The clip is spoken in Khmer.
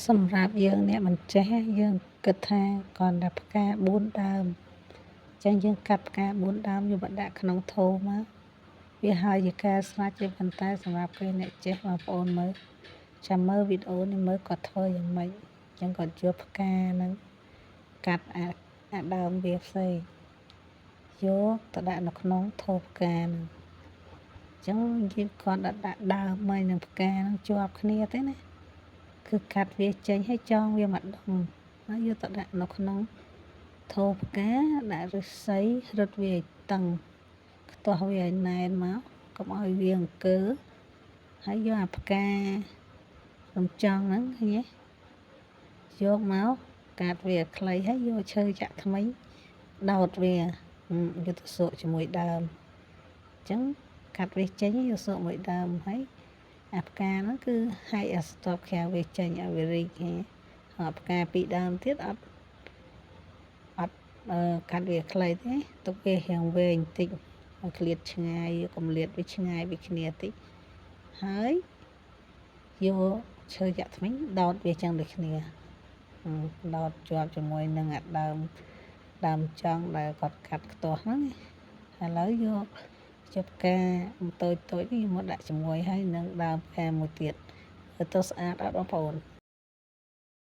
សម្រាប់យើងអ្នកមិនចេះយើងគិតថាគ្រាន់តែផ្កា4ដើមអញ្ចឹងយើងកាត់ផ្កា4ដើមយកមកដាក់ក្នុងថូមកវាហើយជាការស្រេចទេប៉ុន្តែសម្រាប់គេអ្នកចេះបងប្អូនមើលចាំមើលវីដេអូនេះមើលគាត់ធ្វើយ៉ាងម៉េចអញ្ចឹងគាត់យកផ្កាហ្នឹងកាត់អាដើមវាផ្សេងយកទៅដាក់នៅក្នុងថូផ្កាហ្នឹងអញ្ចឹងយើងគ្រាន់តែដាក់ដើមហើយនឹងផ្កាហ្នឹងជាប់គ្នាទេណាគឺកាត់វាចេញហើយចងវាមួយដុំហើយយកទៅដាក់នៅក្នុងថូផ្កាដាក់ឫស្សីរឹតវាឲ្យតឹងខ្ទាស់វាឲ្យណែនមកកុំឲ្យវាអង្គើហើយយកអាផ្ការំចង់ហ្នឹងឃើញទេយកមកកាត់វាខ្លីហើយយកឈើចាក់ថ្មីដោតវាយកទៅសក់ជាមួយដើមអញ្ចឹងកាត់វាចេញយកសក់មួយដើមហើយអាផ្កាហ្នឹងគឺហែកអាស្ទាប់ក្រៅវាចេញឲ្យវារីកហេហើយផ្កាពីរដើមទៀតអត់អត់កាត់វាខ្លីទេទុកវារាងវែងបន្តិចឲ្យឃ្លាតឆ្ងាយកុំលាតវាឆ្ងាយពីគ្នាតិចហើយយកឈើចាក់ថ្មិញដោតវាចឹងដូចគ្នាដោតជាប់ជាមួយនឹងអាដើមដើមចង់ដែលគាត់កាត់ខ្ទាស់ហ្នឹងឥឡូវយកជផ្កាតូចតូចនេះមកដាក់ជាមួយហើយនឹងដើមផ្កាមួយទៀតទៅស្អាតអត់បងប្អូន?